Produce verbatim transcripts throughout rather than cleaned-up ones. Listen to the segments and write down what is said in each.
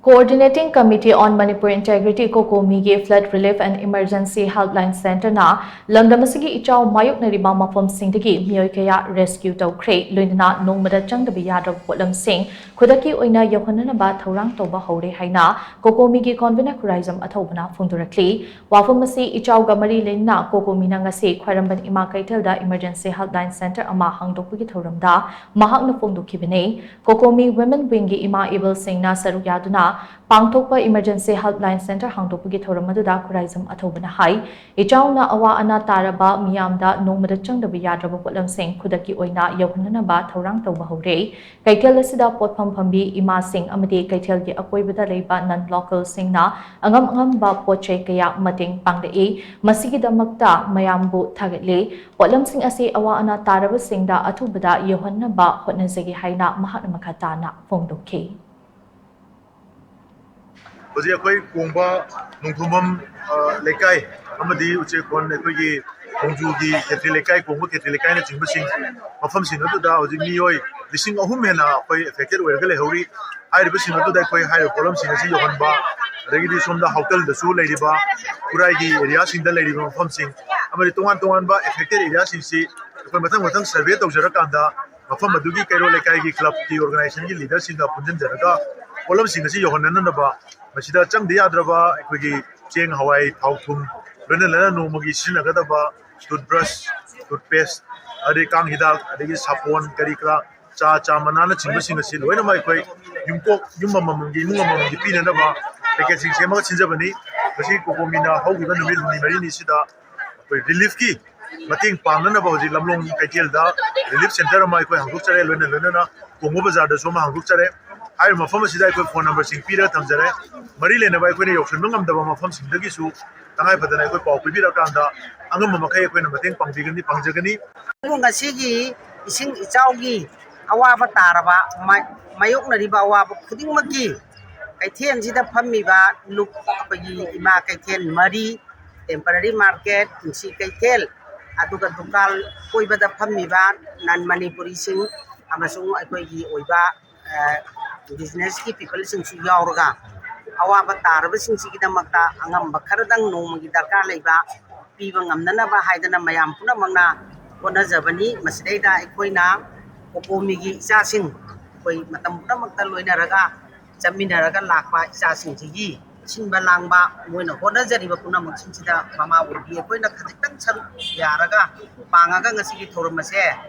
Coordinating Committee on Manipur Integrity, COCOMI ꯒꯤ Flood Relief and Emergency Helpline Centre ꯅ ꯂꯝꯗꯝ ꯑꯁꯤꯒꯤ ꯏꯆꯥꯎ ꯃꯥꯌꯣꯛꯅꯔꯤꯕ ꯃꯐꯝꯁꯤꯡꯗꯒꯤ ꯃꯤꯑꯣꯏ ꯀꯌꯥ rescue ꯇꯧꯈ꯭ꯔꯦ, ꯂꯣꯏꯅꯅ ꯅꯣꯡꯃꯗ ꯆꯪꯗꯕ ꯌꯥꯗ꯭ꯔꯕ ꯄꯣꯠꯂꯝꯁꯤꯡ ꯈꯨꯗꯛꯀꯤ ꯑꯣꯏꯅ ꯌꯧꯍꯟꯅꯅꯕ ꯊꯧꯔꯥꯡ ꯇꯧꯕ ꯍꯧꯔꯦ ꯍꯥꯏꯅ COCOMI ꯒꯤ convener ꯈꯨꯔꯥꯏꯖꯝ ꯑꯊꯧꯕꯅ ꯐꯣꯡꯗꯣꯔꯛꯂꯤ꯫ ꯋꯥꯐꯝ ꯑꯁꯤ ꯏꯆꯥꯎꯒ ꯃꯔꯤ ꯂꯩꯅꯅ COCOMI ꯅ ꯉꯁꯤ ꯈ꯭ꯋꯥꯏꯔꯝꯕꯟ ꯏꯃꯥ ꯀꯩꯊꯦꯜꯗ Emergency Helpline Centre ꯑꯃ ꯍꯥꯡꯗꯣꯛꯄꯒꯤ ꯊꯧꯔꯝꯗ ꯃꯍꯥꯛꯅ ꯐꯣꯡꯗꯣꯛꯈꯤꯕꯅꯤ꯫ COCOMI Women Wing ꯒꯤ ꯏꯃꯥ ꯏꯕꯜꯁꯤꯡꯅ ꯁꯔꯨꯛ ꯌꯥꯗꯨꯅ ꯄꯥꯡꯊꯣꯛꯄ Emergency Helpline Centre ꯍꯥꯡꯗꯣꯛꯄꯒꯤ ꯊꯧꯔꯝ ꯑꯗꯨꯗ ꯈꯨꯔꯥꯏꯖꯝ ꯑꯊꯧꯕꯅ ꯍꯥꯏ, ꯏꯆꯥꯎꯅ ꯑꯋꯥ ꯑꯅꯥ ꯇꯥꯔꯕ ꯃꯤꯌꯥꯝꯗ ꯅꯣꯡꯃꯗ ꯆꯪꯗꯕ ꯌꯥꯗ꯭ꯔꯕ ꯄꯣꯠꯂꯝꯁꯤꯡ ꯈꯨꯗꯛꯀꯤ ꯑꯣꯏꯅ ꯌꯧꯍꯟꯅꯅꯕ ꯊꯧꯔꯥꯡ ꯇꯧꯕ ꯍꯧꯔꯦ꯫ ꯀꯩꯊꯦꯜ ꯑꯁꯤꯗ ꯄꯣꯠꯐꯝ ꯐꯝꯕꯤ ꯏꯃꯥꯁꯤꯡ ꯑꯃꯗꯤ ꯀꯩꯊꯦꯜꯒꯤ ꯑꯀꯣꯏꯕꯗ ꯂꯩꯕ non local ꯁꯤꯡꯅ ꯑꯉꯝ ꯑꯉꯝꯕ ꯄꯣꯠ ꯆꯩ ꯀꯌꯥ ꯃꯇꯦꯡ ꯄꯥꯡꯂꯛꯏ꯫ ꯃꯁꯤꯒꯤꯗꯃꯛꯇ ꯃꯌꯥꯝꯕꯨ ꯊꯥꯒꯠꯂꯤ꯫ ꯄꯣꯠꯂꯝꯁꯤꯡ ꯑꯁꯤ ꯑꯋꯥ ꯑꯅꯥ ꯇꯥꯔꯕꯁꯤꯡꯗ ꯑꯊꯨꯕꯗ ꯌꯧꯍꯟꯅꯕ ꯍꯣꯠꯅꯖꯒꯦ ꯍꯥꯏꯅ ꯃꯍꯥꯛꯅ ꯃꯈꯥ ꯇꯥꯅ ꯐꯣꯡꯗꯣꯛꯈꯤ꯫ ꯍꯧꯖꯤꯛ ꯑꯩꯈꯣꯏ ꯀꯣꯡꯕ ꯅꯣꯡꯊꯣꯝꯕꯝ, ꯑ, ꯂꯩꯀꯥꯏ ꯑꯃꯗꯤ ꯎꯆꯦꯛꯀꯣꯟ ꯑꯩꯈꯣꯏꯒꯤ ꯈꯣꯡꯖꯨꯒꯤ ꯈꯦꯇ꯭ꯔꯤ ꯂꯩꯀꯥꯏ, ꯀꯣꯡꯕ ꯈꯦꯇ꯭ꯔꯤ ꯂꯩꯀꯥꯏꯅꯆꯤꯡꯕꯁꯤꯡ, ꯃꯐꯝꯁꯤꯡ ꯑꯗꯨꯗ ꯍꯧꯖꯤꯛ ꯃꯤꯑꯣꯏ ꯂꯤꯁꯤꯡ ꯑꯍꯨꯝ ꯍꯦꯟꯅ ꯑꯩꯈꯣꯏ affected ꯑꯣꯏꯔꯒ ꯂꯩꯍꯧꯔꯤ꯫ ꯍꯥꯏꯔꯤꯕꯁꯤꯡ ꯑꯗꯨꯗ ꯑꯩꯈꯣꯏ ꯍꯥꯏꯔꯤꯕ ꯄꯣꯠꯂꯝꯁꯤꯡ ꯑꯁꯤ ꯌꯧꯍꯟꯕ, ꯑꯗꯒꯤꯗꯤ ꯁꯣꯝꯗ ꯍꯥꯎꯇꯜꯗꯁꯨ ꯂꯩꯔꯤꯕ ꯈꯨꯔꯥꯏꯒꯤ area ꯁꯤꯡꯗ ꯂꯩꯔꯤꯕ ꯃꯐꯝꯁꯤꯡ ꯑꯃꯗꯤ ꯇꯣꯉꯥꯟ ꯇꯣꯉꯥꯟꯕ affected area ꯁꯤꯡꯁꯤ ꯑꯩꯈꯣꯏ ꯃꯊꯪ ꯃꯊꯪ survey ꯇꯧꯖꯔꯀꯥꯟꯗ ꯃꯐꯝ ꯑꯗꯨꯒꯤ ꯀꯩꯔꯣꯜ ꯂꯩꯀꯥꯏꯒꯤ club ꯀꯤ organization ꯒꯤ leader ꯁꯤꯡꯒ ꯄꯨꯟꯁꯤꯟꯖꯔꯒ ꯄꯣꯠꯂꯝꯁꯤꯡ ꯑꯁꯤ ꯌꯧꯍꯟꯅꯅꯕ ꯃꯁꯤꯗ ꯆꯪꯗ ꯌꯥꯗ꯭ꯔꯕ ꯑꯩꯈꯣꯏꯒꯤ ꯆꯦꯡ, ꯍꯋꯥꯏ, ꯊꯥꯎ, ꯊꯨꯝ, ꯂꯣꯏꯅ ꯂꯣꯏꯅꯅ ꯅꯣꯡꯃꯒꯤ ꯁꯤꯖꯤꯟꯅꯒꯗꯕ toothbrush, toothpaste, ꯑꯗꯩ ꯀꯥꯡ ꯍꯤꯗꯥꯛ, ꯑꯗꯒꯤ ꯁꯥꯄꯣꯟ, ꯀꯔꯤ ꯀꯔꯥ, ꯆꯥ, ꯆꯥ ꯃꯅꯥꯅꯆꯤꯡꯕꯁꯤꯡ ꯑꯁꯤ ꯂꯣꯏꯅꯃꯛ ꯑꯩꯈꯣꯏ ꯌꯨꯝꯀꯣꯛ, ꯌꯨꯝ ꯑꯃꯃꯝꯒꯤ, ꯏꯃꯨꯡ ꯑꯃꯃꯝꯒꯤ ꯄꯤꯅꯅꯕ package ꯁꯤꯡ ꯁꯦꯝꯃꯒ ꯁꯤꯟꯖꯕꯅꯤ꯫ ꯃꯁꯤ COCOMI ꯅ ꯍꯧꯈꯤꯕ ꯅꯨꯃꯤꯠ ꯍꯨꯝꯅꯤ ꯃꯔꯤꯅꯤ ꯁꯤꯗ ꯑꯩꯈꯣꯏ relief ꯀꯤ ꯃꯇꯦꯡ ꯄꯥꯡꯅꯅꯕ ꯍꯧꯖꯤꯛ ꯂꯝꯂꯣꯡ ꯀꯩꯊꯦꯜꯗ relief centre ꯑꯃ ꯑꯩꯈꯣꯏ ꯍꯥꯡꯗꯣꯛꯆꯔꯦ, ꯂꯣꯏꯅ ꯂꯣꯏꯅꯅ ꯀꯣꯡꯕ ꯕꯖꯥꯔꯗꯁꯨ ꯑꯃ ꯍꯥꯡꯗꯣꯛꯆꯔꯦ꯫ ꯍꯥꯏꯔꯤꯕ ꯃꯐꯝ ꯑꯁꯤꯗ ꯑꯩꯈꯣꯏ phone number ꯁꯤꯡ ꯄꯤꯔꯒ ꯊꯝꯖꯔꯦ꯫ ꯃꯔꯤ ꯂꯩꯅꯕ ꯑꯩꯈꯣꯏꯅ ꯌꯧꯁꯤꯟꯕ ꯉꯝꯗꯕ ꯃꯐꯝꯁꯤꯡꯗꯒꯤꯁꯨ ꯇꯉꯥꯏ ꯐꯗꯅ ꯑꯩꯈꯣꯏ ꯄꯥꯎ ꯄꯤꯕꯤꯔꯛꯑꯀꯥꯟꯗ ꯑꯉꯝꯕ ꯃꯈꯩ ꯑꯩꯈꯣꯏꯅ ꯃꯇꯦꯡ ꯄꯥꯡꯕꯤꯒꯅꯤ, ꯄꯥꯡꯖꯒꯅꯤ꯫ ꯉꯁꯤꯒꯤ ꯏꯁꯤꯡ ꯏꯆꯥꯎꯒꯤ ꯑꯋꯥꯕ ꯇꯥꯔꯕ, ꯃꯥ-, ꯃꯥꯌꯣꯛꯅꯔꯤꯕ ꯑꯋꯥꯕ ꯈꯨꯗꯤꯡꯃꯛꯀꯤ ꯀꯩꯊꯦꯜꯁꯤꯗ ꯐꯝꯃꯤꯕ ꯂꯨꯞ-, ꯑꯩꯈꯣꯏꯒꯤ ꯏꯃꯥ ꯀꯩꯊꯦꯜ ꯃꯔꯤ, temporary market, ꯄꯨꯟꯁꯤ ꯀꯩꯊꯦꯜ, ꯑꯗꯨꯒ ꯗꯨꯀꯥꯟ ꯀꯣꯏꯕꯗ ꯐꯝꯃꯤꯕ non ꯃꯅꯤꯄꯨꯔꯤꯁꯤꯡ ꯑꯃꯁꯨꯡ ꯑꯩꯈꯣꯏꯒꯤ ꯑꯣꯏꯕ, ꯑ, ꯏꯟꯗꯤꯖꯤꯅꯁꯀꯤ ꯄꯤꯄꯜꯁꯤꯡꯁꯨ ꯌꯥꯎꯔꯒ ꯑꯋꯥꯕ ꯇꯥꯔꯕꯁꯤꯡꯁꯤꯒꯤꯗꯃꯛꯇ ꯑꯉꯝꯕ ꯈꯔꯗꯪ ꯅꯣꯡꯃꯒꯤ ꯗꯔꯀꯥꯔ ꯂꯩꯕ ꯄꯤꯕ ꯉꯝꯅꯅꯕ ꯍꯥꯏꯗꯅ ꯃꯌꯥꯝ ꯄꯨꯝꯅꯃꯛꯅ ꯍꯣꯠꯅꯖꯕꯅꯤ꯫ ꯃꯁꯤꯗꯩꯗ ꯑꯩꯈꯣꯏꯅ ꯀꯣꯀꯣꯃꯤꯒꯤ ꯏꯆꯥꯁꯤꯡ ꯑꯩꯈꯣꯏ ꯃꯇꯝ ꯄꯨꯝꯅꯃꯛꯇ ꯂꯣꯏꯅꯔꯒ ꯆꯠꯃꯤꯟꯅꯔꯒ ꯂꯥꯛꯄ ꯏꯆꯥꯁꯤꯡꯁꯤꯒꯤ ꯁꯤꯟꯕ ꯂꯥꯡꯕ ꯃꯣꯏꯅ ꯍꯣꯠꯅꯖꯔꯤꯕ ꯄꯨꯝꯅꯃꯛꯁꯤꯡꯁꯤꯗ ꯃꯃꯥ ꯑꯣꯏꯕꯤ ꯑꯩꯈꯣꯏꯅ ꯈꯖꯤꯛꯇꯪ ꯁꯔꯨꯛ ꯌꯥꯔꯒ ꯄꯥꯡꯉꯒ ꯉꯁꯤꯒꯤ ꯊꯧꯔꯝ ꯑꯁꯦ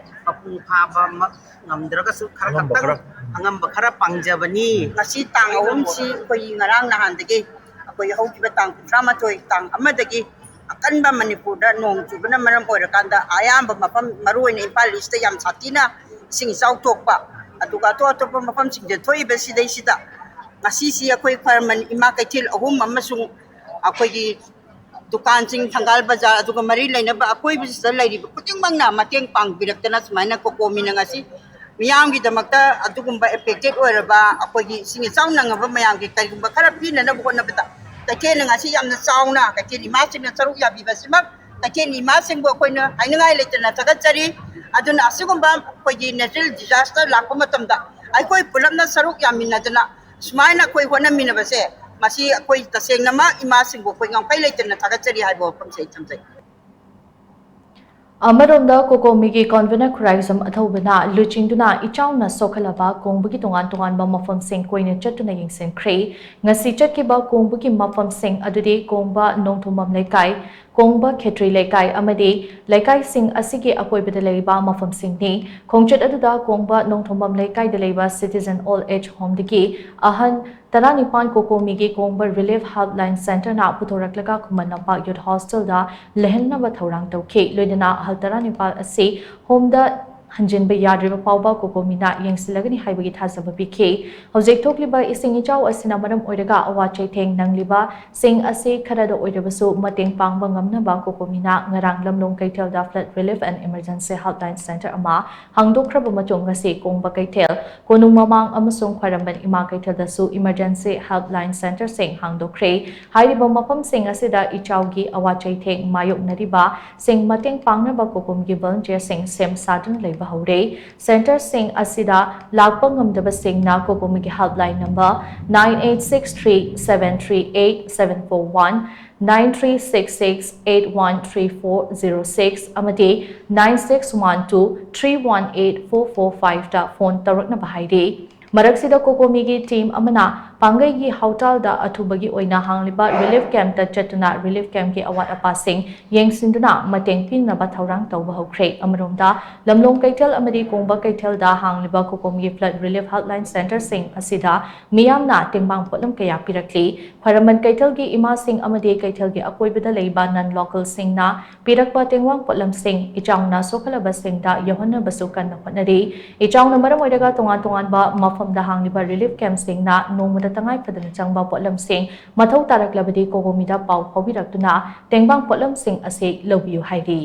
ꯃꯄꯨꯡ ꯐꯥꯕꯃꯛ ꯉꯝꯗ꯭ꯔꯒꯁꯨ ꯈꯔ ꯑꯉꯝꯕ ꯈꯛꯇꯪ ꯈꯔ꯫ ꯑꯉꯝꯕ ꯈꯔ ꯄꯥꯡꯖꯕꯅꯤ꯫ ꯉꯁꯤ ꯇꯥꯡ ꯑꯍꯨꯝꯁꯤ ꯑꯩꯈꯣꯏꯒꯤ ꯉꯔꯥꯡ ꯅꯍꯥꯟꯗꯒꯤ, ꯑꯩꯈꯣꯏ ꯍꯧꯈꯤꯕ ꯇꯥꯡ ꯀꯨꯟꯊ꯭ꯔꯥ ꯃꯥꯊꯣꯏ, ꯇꯥꯡ ꯑꯃꯗꯒꯤ ꯑꯀꯟꯕ ꯃꯅꯤꯄꯨꯔꯗ ꯅꯣꯡ ꯆꯨꯕꯅ ꯃꯔꯝ ꯑꯣꯏꯔꯀꯥꯟꯗ ꯑꯌꯥꯝꯕ ꯃꯐꯝ, ꯃꯔꯨꯑꯣꯏꯅ ꯏꯝꯐꯥꯜ ꯏꯁꯇ ꯌꯥꯝ ꯁꯥꯊꯤꯅ ꯏꯁꯤꯡ ꯏꯆꯥꯎ ꯊꯣꯛꯄ, ꯑꯗꯨꯒ ꯑꯇꯣꯞ ꯑꯇꯣꯞꯄ ꯃꯐꯝꯁꯤꯡꯗ ꯊꯣꯛꯏꯕ ꯁꯤꯗꯩꯁꯤꯗ ꯉꯁꯤꯁꯤ ꯑꯩꯈꯣꯏ ꯈ꯭ꯋꯥꯏꯔꯝꯕꯟ ꯏꯃꯥ ꯀꯩꯊꯦꯜ ꯑꯍꯨꯝ ꯑꯃꯁꯨꯡ ꯑꯩꯈꯣꯏꯒꯤ ꯗꯨꯀꯥꯟꯁꯤꯡ, ꯊꯪꯒꯥꯜ ꯕꯖꯥꯔ, ꯑꯗꯨꯒ ꯃꯔꯤ ꯂꯩꯅꯕ ꯑꯀꯣꯏꯕꯁꯤꯗ ꯂꯩꯔꯤꯕ ꯈꯨꯗꯤꯡꯃꯛꯅ ꯃꯇꯦꯡ ꯄꯥꯡꯕꯤꯔꯛꯇꯅ ꯁꯨꯃꯥꯏꯅ ꯀꯣꯀꯣꯃꯤꯅ ꯉꯁꯤ ꯃꯤꯌꯥꯝꯒꯤꯗꯃꯛꯇ ꯑꯗꯨꯒꯨꯝꯕ affected ꯑꯣꯏꯔꯕ ꯑꯩꯈꯣꯏꯒꯤ ꯏꯁꯤꯡ ꯏꯆꯥꯎ ꯅꯪꯉꯕ ꯃꯌꯥꯝꯒꯤ ꯀꯔꯤꯒꯨꯝꯕ ꯈꯔ ꯄꯤꯅꯅꯕ ꯍꯣꯠꯅꯕꯗ ꯀꯩꯊꯦꯜꯅ ꯉꯁꯤ ꯌꯥꯝꯅ ꯆꯥꯎꯅ ꯀꯩꯊꯦꯜ ꯏꯃꯥꯁꯤꯡꯅ ꯁꯔꯨꯛ ꯌꯥꯕꯤꯕꯁꯤꯃꯛ ꯀꯩꯊꯦꯜ ꯏꯃꯥꯁꯤꯡꯕꯨ ꯑꯩꯈꯣꯏꯅ ꯍꯥꯏꯅꯤꯡꯉꯥꯏ ꯂꯩꯇꯅ ꯊꯥꯒꯠꯆꯔꯤ꯫ ꯑꯗꯨꯅ ꯑꯁꯤꯒꯨꯝꯕ ꯑꯩꯈꯣꯏꯒꯤ natural disaster ꯂꯥꯛꯄ ꯃꯇꯝꯗ ꯑꯩꯈꯣꯏ ꯄꯨꯂꯞꯅ ꯁꯔꯨꯛ ꯌꯥꯃꯤꯟꯅꯗꯅ ꯁꯨꯃꯥꯏꯅ ꯑꯩꯈꯣꯏ ꯍꯣꯠꯅꯃꯤꯟꯅꯕꯁꯦ, ꯃꯁꯤ ꯑꯩꯈꯣꯏ ꯇꯁꯦꯡꯅꯃꯛ ꯏꯃꯥꯁꯤꯡꯕꯨ ꯑꯩꯈꯣꯏ ꯉꯝꯈꯩ ꯂꯩꯇꯅ ꯊꯥꯒꯠꯆꯔꯤ ꯍꯥꯏꯕ ꯋꯥꯐꯝꯁꯦ ꯑꯩ ꯊꯝꯖꯒꯦ꯫ ꯑꯃꯔꯣꯝꯗ ꯀꯣꯀꯣꯃꯤꯒꯤ convener ꯈꯨꯔꯥꯏꯖꯝ ꯑꯊꯧꯕꯅ ꯂꯨꯆꯤꯡꯗꯨꯅ ꯏꯆꯥꯎꯅ ꯁꯣꯛꯍꯜꯂꯕ ꯀꯣꯡꯕꯒꯤ ꯇꯣꯉꯥꯟ ꯇꯣꯉꯥꯟꯕ ꯃꯐꯝꯁꯤꯡ ꯀꯣꯏꯅ ꯆꯠꯇꯨꯅ ꯌꯦꯡꯁꯤꯟꯈ꯭ꯔꯦ꯫ ꯉꯁꯤ ꯆꯠꯈꯤꯕ ꯀꯣꯡꯕꯒꯤ ꯃꯐꯝꯁꯤꯡ ꯑꯗꯨꯗꯤ ꯀꯣꯡꯕ ꯅꯣꯡꯊꯣꯝꯕꯝ ꯂꯩꯀꯥꯏ, ꯀꯣꯡꯕ ꯈꯦꯇ꯭ꯔꯤ ꯂꯩꯀꯥꯏ ꯑꯃꯗꯤ ꯂꯩꯀꯥꯏꯁꯤꯡ ꯑꯁꯤꯒꯤ ꯑꯀꯣꯏꯕꯗ ꯂꯩꯔꯤꯕ ꯃꯐꯝꯁꯤꯡꯅꯤ꯫ ꯈꯣꯡꯆꯠ ꯑꯗꯨꯗ ꯀꯣꯡꯕ ꯅꯣꯡꯊꯣꯝꯕꯝ ꯂꯩꯀꯥꯏꯗ ꯂꯩꯕ Citizen Old Age Homeꯗꯒꯤ ꯑꯍꯟ ꯇꯔꯥꯅꯤꯄꯥꯟ ꯀꯣꯀꯣꯃꯤꯒꯤ ꯀꯣꯡꯕ Relief Helpline Centreꯅ ꯄꯨꯊꯣꯔꯛꯂꯒ Khuman Lampak Youth Hostelꯗ ꯂꯩꯍꯟꯅꯕ ꯊꯧꯔꯥꯡ ꯇꯧꯈꯤ꯫ ꯂꯣꯏꯅꯅ ꯑꯍꯜ ꯇꯔꯥꯅꯤꯄꯥꯜ ꯑꯁꯤ homeꯗ ꯍꯟꯖꯤꯟꯕ ꯌꯥꯗ꯭ꯔꯤꯕ ꯐꯥꯎꯕ ꯀꯣꯀꯣꯃꯤꯅ ꯌꯦꯡꯁꯤꯜꯂꯒꯅꯤ ꯍꯥꯏꯕꯒꯤ ꯊꯥꯖꯕ ꯄꯤꯈꯤ꯫ ꯍꯧꯖꯤꯛ ꯊꯣꯛꯂꯤꯕ ꯏꯁꯤꯡ ꯏꯆꯥꯎ ꯑꯁꯤꯅ ꯃꯔꯝ ꯑꯣꯏꯔꯒ ꯑꯋꯥ ꯆꯩꯊꯦꯡ ꯅꯪꯂꯤꯕꯁꯤꯡ ꯑꯁꯤ ꯈꯔꯗ ꯑꯣꯏꯔꯕꯁꯨ ꯃꯇꯦꯡ ꯄꯥꯡꯕ ꯉꯝꯅꯕ ꯀꯣꯀꯣꯃꯤꯅ ꯉꯔꯥꯡ ꯂꯝꯂꯣꯡ ꯀꯩꯊꯦꯜꯗ Flood Relief and Emergency Helpline Centre ꯑꯃ ꯍꯥꯡꯗꯣꯛꯈ꯭ꯔꯕ ꯃꯇꯨꯡ ꯉꯁꯤ ꯀꯣꯡꯕ ꯀꯩꯊꯦꯜ, ꯀꯣꯅꯨꯡ ꯃꯃꯥꯡ ꯑꯃꯁꯨꯡ ꯈ꯭ꯋꯥꯏꯔꯝꯕꯟ ꯏꯃꯥ ꯀꯩꯊꯦꯜꯗꯁꯨ Emergency Helpline Centreꯁꯤꯡ ꯍꯥꯡꯗꯣꯛꯈ꯭ꯔꯦ꯫ ꯍꯥꯏꯔꯤꯕ ꯃꯐꯝꯁꯤꯡ ꯑꯁꯤꯗ ꯏꯆꯥꯎꯒꯤ ꯑꯋꯥ ꯆꯩꯊꯦꯡ ꯃꯥꯌꯣꯛꯅꯔꯤꯕꯁꯤꯡ ꯃꯇꯦꯡ ꯄꯥꯡꯅꯕ ꯀꯣꯀꯣꯃꯤꯒꯤ volunteerꯁꯤꯡ ꯁꯦꯝ ꯁꯥꯗꯨꯅ ꯂꯩꯕ ꯍꯧꯔꯦ꯫ ꯁꯦꯟꯇꯔꯁꯤꯡ ꯑꯁꯤꯗ ꯂꯥꯛꯄ ꯉꯝꯗꯕꯁꯤꯡꯅ ꯀꯣꯀꯣꯃꯤꯒꯤ helpline number nine eight six three seven three eight seven four one, nine three six six eight one three four zero six ꯑꯃꯗꯤ nine six one two three one eight four four five ꯗ phone ꯇꯧꯔꯛꯅꯕ ꯍꯥꯏꯔꯤ꯫ ꯃꯔꯛꯁꯤꯗ ꯀꯣꯀꯣꯃꯤꯒꯤ team ꯑꯃꯅ ꯄꯥꯡꯒꯩꯒꯤ ꯍꯥꯎꯇꯥꯜꯗ ꯑꯊꯨꯕꯒꯤ ꯑꯣꯏꯅ ꯍꯥꯡꯂꯤꯕ relief ꯀꯦꯝꯞꯇ ꯆꯠꯇꯨꯅ relief ꯀꯦꯝꯞꯀꯤ ꯑꯋꯥꯠ ꯑꯄꯥꯁꯤꯡ ꯌꯦꯡꯁꯤꯟꯗꯨꯅ ꯃꯇꯦꯡ ꯄꯤꯅꯕ ꯊꯧꯔꯥꯡ ꯇꯧꯕ ꯍꯧꯈ꯭ꯔꯦ꯫ ꯑꯃꯔꯣꯝꯗ, ꯂꯝꯂꯣꯡ ꯀꯩꯊꯦꯜ ꯑꯃꯗꯤ ꯀꯣꯡꯕ ꯀꯩꯊꯦꯜꯗ ꯍꯥꯡꯂꯤꯕ ꯀꯣꯀꯣꯃꯤꯒꯤ ꯐ꯭ꯂꯠ ꯔꯤꯂꯤꯐ ꯍꯦꯜꯞꯂꯥꯏꯟ ꯁꯦꯟꯇꯔꯁꯤꯡ ꯑꯁꯤꯗ ꯃꯤꯌꯥꯝꯅ ꯇꯦꯡꯕꯥꯡ ꯄꯣꯠꯂꯝ ꯀꯌꯥ ꯄꯤꯔꯛꯂꯤ꯫ ꯈ꯭ꯋꯥꯏꯔꯝꯕꯟ ꯀꯩꯊꯦꯜꯒꯤ ꯏꯃꯥꯁꯤꯡ ꯑꯃꯗꯤ ꯀꯩꯊꯦꯜꯒꯤ ꯑꯀꯣꯏꯕꯗ ꯂꯩꯕ ꯅꯟ ꯂꯣꯀꯦꯜꯁꯤꯡꯅ ꯄꯤꯔꯛꯄ ꯇꯦꯡꯕꯥꯡ ꯄꯣꯠꯂꯝꯁꯤꯡ ꯏꯆꯥꯎꯅ ꯁꯣꯛꯍꯜꯂꯕꯁꯤꯡꯗ ꯌꯧꯍꯟꯅꯕꯁꯨ ꯀꯟꯅ ꯍꯣꯠꯅꯔꯤ꯫ ꯏꯆꯥꯎꯅ ꯃꯔꯝ ꯑꯣꯏꯔꯒ ꯇꯣꯉꯥꯟ ꯇꯣꯉꯥꯟꯕ ꯃꯐꯝꯗ ꯍꯥꯡꯂꯤꯕ ꯔꯤꯂꯤꯐ ꯀꯦꯝꯞꯁꯤꯡꯅ ꯅꯣꯡꯃꯗ ꯇꯉꯥꯏ ꯐꯗꯅ ꯆꯪꯕ ꯄꯣꯠꯂꯝꯁꯤꯡ ꯃꯊꯧ ꯇꯥꯔꯛꯂꯕꯗꯤ ꯀꯣꯀꯣꯃꯤꯗ ꯄꯥꯎ ꯐꯥꯎꯕꯤꯔꯛꯇꯨꯅ ꯇꯦꯡꯕꯥꯡ ꯄꯣꯠꯂꯝꯁꯤꯡ ꯑꯁꯤ ꯂꯧꯕꯤꯌꯨ ꯍꯥꯏꯔꯤ꯫